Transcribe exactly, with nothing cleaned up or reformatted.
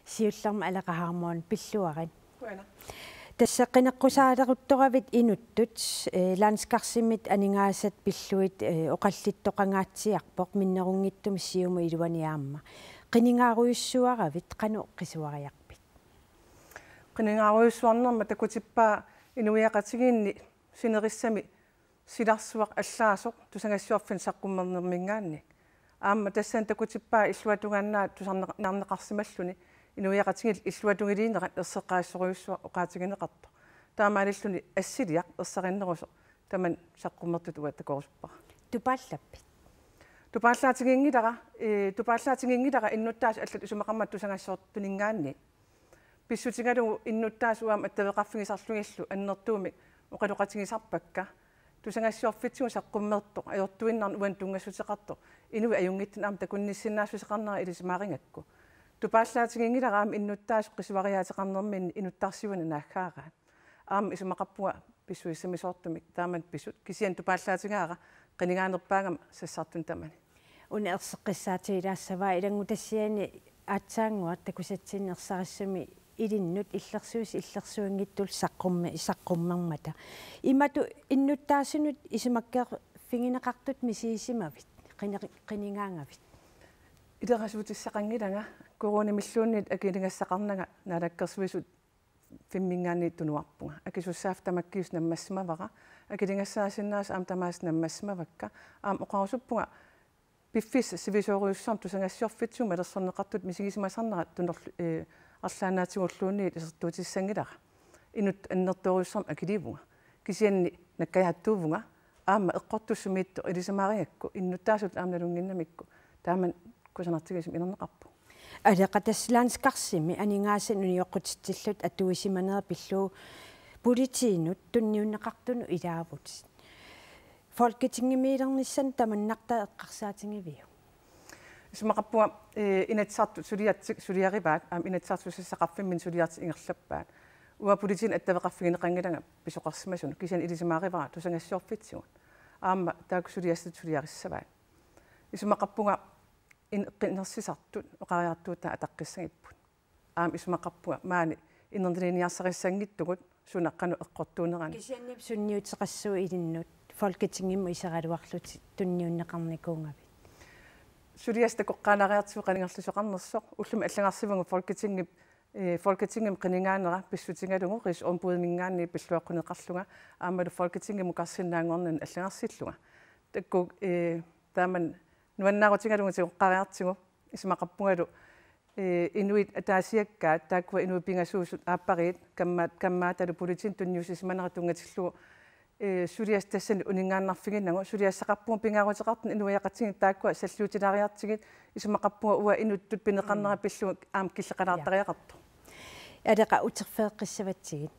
Siullermik Aleqa Hammond, pilluarit. Tassa qineqqusaaleruttoravit inuttut, eh, Landskarsimit aningaasat pillugit, eh, oqallittoqangaatsiarpoq minnerunngitsumik siumut iluani aamma. Qinigaarujussuaravit, qanoq qisuariarpit? Qinigaarujussuarnerma takutippaa inuiaqatigiinni sinerissami silarsuaq allaasoq tusagassiorfinnut saqqummernermiingaanniit. Aamma tassani takutippaa illuatungaannaat tusarnaarneqarsimalluni inuiaqatigiit illuatungiliinerat erseqqaassorujussuaq oqaatigineqartoq. Taamaalilluni assiliaq ersarinnerusoq tamanna saqqummertutut uanga takorusuppara. Tupaallappit? Tupaallaatiginngilara, eh, tupaallaatiginngilara innuttaasut allat isumaqarmata tusagassiortuniingaanniit. Pissutigalugu innuttaasut aamma attaveqarfigisarlugillu annertuumik oqaloqatigisarpakka. Tusagassiorfitsigut saqqummertoq ajortuinnarni uani tunngassuteqartoq inuit ajunngitsunik aamma takunnissinnaassuseqarnera ilisimaarigakku. Tupaallaatiginngilara aamma innuttaasut qisuariaateqarnerminni inuttarsiuineq naaggaaraat. Aamma isumaqarpunga pissusissamisoortumik taamani pisut, kisianni tupaallaatigaara qinigaanerpaagama sassartunik tamani. Una erseqqissaatigilaassavaa ilanngutassiani aatsaannguaq takusatsinni ersarissumik ilinnut illersuis illersuinngitsullu saqqummi-, saqqummermata. Imatut innuttaasunut isumakkeerfigineqartut misigisimavit, qine-, qinigaagavit? Ilerasuutissaqanngilanga coronamilluunniit akiligassaqarnanga naalakkersuisut femmiingaanniit tunuarpunga. Akisussaaffik tamakkiisoq nammassimavara. Akiligassaasinnaasoq aamma tamaasa nammassimavakka. Aamma oqarusuppunga piffissap sivisoorujussuarmik tusagassiorfitsigut malersorneqartutut misigisimasarnerat tunorlu-, eh, arlaannaatigulluunniit isertuutissanngilara. Inuttut annertoorujussuarmik akiliivunga. Kisianni nakkajaattuuvunga aamma eqqortussamiittoq ilisimaarigakku innuttaasut aamma nalunnginnamikku taamani kusanartigisumik inerneqarpoq. Aleqa, tassa Landskarsimit aningaasat unioqqutitsillutik atuisimanerat pillugu politiinut tunniunneqartunut ilaavutit. Folketingimiilernissanut tamannartaa eqqarsaatigiviuk? Isumaqarpunga, eh, Inatsisartut suliassat suliarivaat, aamma Inatsisartut susassaqarfimminni suliassat ingerlappaat. Uanga politiinut attaveqarfigineqanngilanga pisoqarsimasunut, kisianni ilisimaarivara tusagassiorfitsigut. Aamma taakku suliassat suliarissavaat. Isumaqarpunga in-, qinersisartut oqariartuutaat ataqqissagipput. Aamma isumaqarpunga maani inerniliiniarsarissanngitsugut suna qanoq eqqortuunerani. Kisiannimi sunniuteqassuit ilinnut Folketingimut iseraluarlutit tunniunneqarnikuugavit? Suliassaq takoqqaalaariartigu qanoq ingerlasoqarnersoq, ullumi allagarsivugut Folketingip, eh, Folketingimi qinigaanera pissutigalugu rigsombudimiingaanniit pilluaqquneqarlunga aammalu Folketingimut karsinnaanngornani allagarsillunga. Taakku, eh, taamani nuannaarutigalugu tigoqqaariartigu isumaqarpungalu, eh, inuit ataasiakkaat taakkua inuit pingasuusut aappariit kamma-, kammaatalu politiinut tunniussisimanerat tunngatillugu, eh, suliassaq tassani uninngaannarfigineqarnagu suliassaqarpugut pingaaruteqartunik inuiaqatigiit taakkua salliutilaariartigit isumaqarpunga uanga inuttut pineqarnera pillugu aamma killeqalaartariaqartoq. Aleqa, uterfigeqqissavatsigit.